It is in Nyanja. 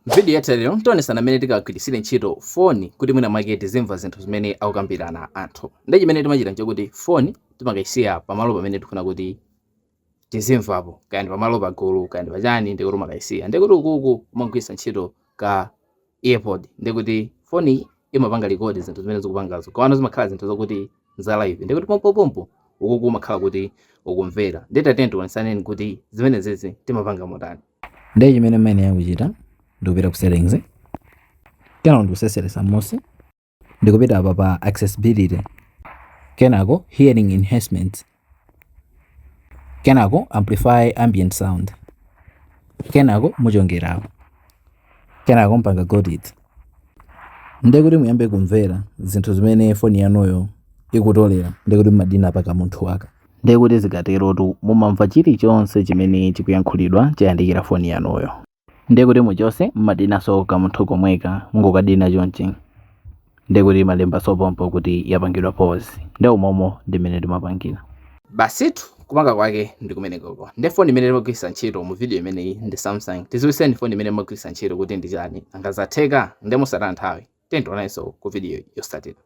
Video yathu lero tionesana mmene tikagwiritsire ntchito foni kuti mwina mwake tizimva zinthu zimene akukambirana anthu. Ndi chimene timachita nchokuti foni timakayisiya pamalo pamene tikufuna kuti tizimvapo, kaya ndi pamalo pagulu, kaya ndi pachani, ndikuti umakayisiya. Ndikuti ukuku umagwiritsa ntchito ka earpod, ndikuti foni imapanga record zinthu zimene zikupangazo, komano zimakhala zinthu zokuti za live, ndikuti pompopompo ukuku umakhala kuti ukumvera. Ndiye tionesaneni kuti zimene zizi timapanga motani. Ndiye chimene mmene yakuchita, ndikupita ku settings, kenako ndikuseseresa m'munsi, ndikupita apa pa accessibility, kenako hearing enhancement, kenako amplify ambient sound, kenako muchongerapo, kenako mpanga got it. Ndiye kuti muyambe kumvera zinthu zimene foni yanuyo ikutolera, ndiye kuti mumadina pa kamunthu aka. Ndiye kuti zikaterotu mumamva chilichonse chimene chikuyankhulidwa chayandikira foni yanuyo. Ndiye kuti muchose, mmadinaso kamunthu komweka, mungokadina chonchi, ndiye kuti malembaso pompo kuti yapangidwa pause. Ndiye umomo ndi mmene timapangira. Basitu, kupanga kwake ndi kumenekoko. Ndiye foni imene timagwiritsa ntchito mu video imeneyi ndi Samsung. Tidziwitseni foni imene timagwiritsa ntchito kuti ndi chani, angazatheka. Ndiye musataya nthawi, tionanso ku video yotsatira.